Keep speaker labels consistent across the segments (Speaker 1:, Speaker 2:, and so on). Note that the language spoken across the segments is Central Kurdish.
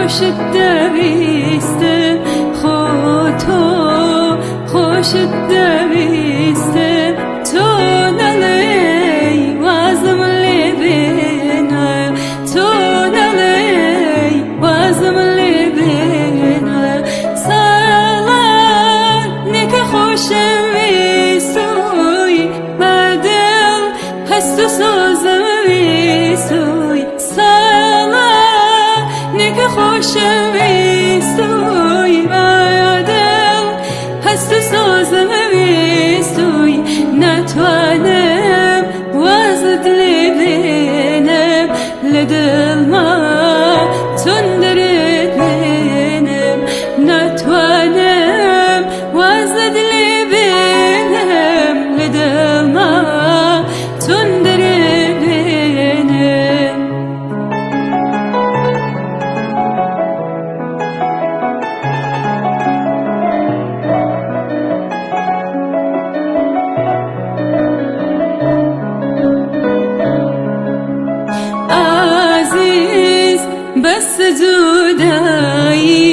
Speaker 1: خۆشت دەویستم، خۆ تۆ خۆشت دەویستم. تۆ نەڵێی وازم لێ بێنە، تۆ نەڵێی وازم لێ بێنە. ساڵانێکە خۆشم ویستووی، بەدڵ هەست و سۆزم ویستووی. ساڵانێکە خۆشم ویستووی، بەدڵ هەست و سۆزم ویستووی. ناتوانم وازت لێ بێنم، لە دڵما چۆن دەرت بێنم. ناتوانم وازت لێ بێنم، لە دڵما چۆن دەرت بێنم. ئازیز بەس جودایی،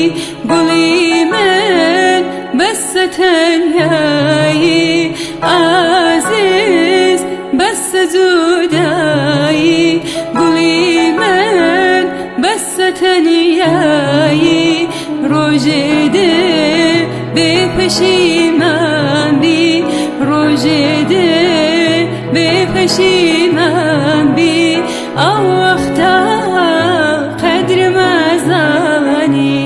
Speaker 1: گوڵی من بەس تەنیایی. ئازیز بەس جودایی، گوڵی من بەس تەنیایی. ڕۆژێ دێ بێ پەشیمان بی، ڕۆژێ دێ بێ پەشیمان بی. ئەو وەختە قەدرم ئەزانی،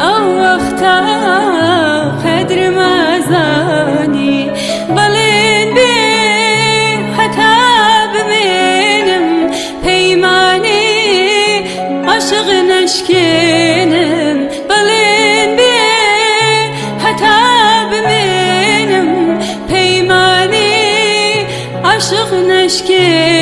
Speaker 1: ئەو وەختە قەدرم ئەزانی. بەڵێن بێ هەتا بمێنم، پەیمانی عاشق نەشکێنم. بەڵێن بێ هەتا بمێنم، پەیمانی عاشق نەشکێنم.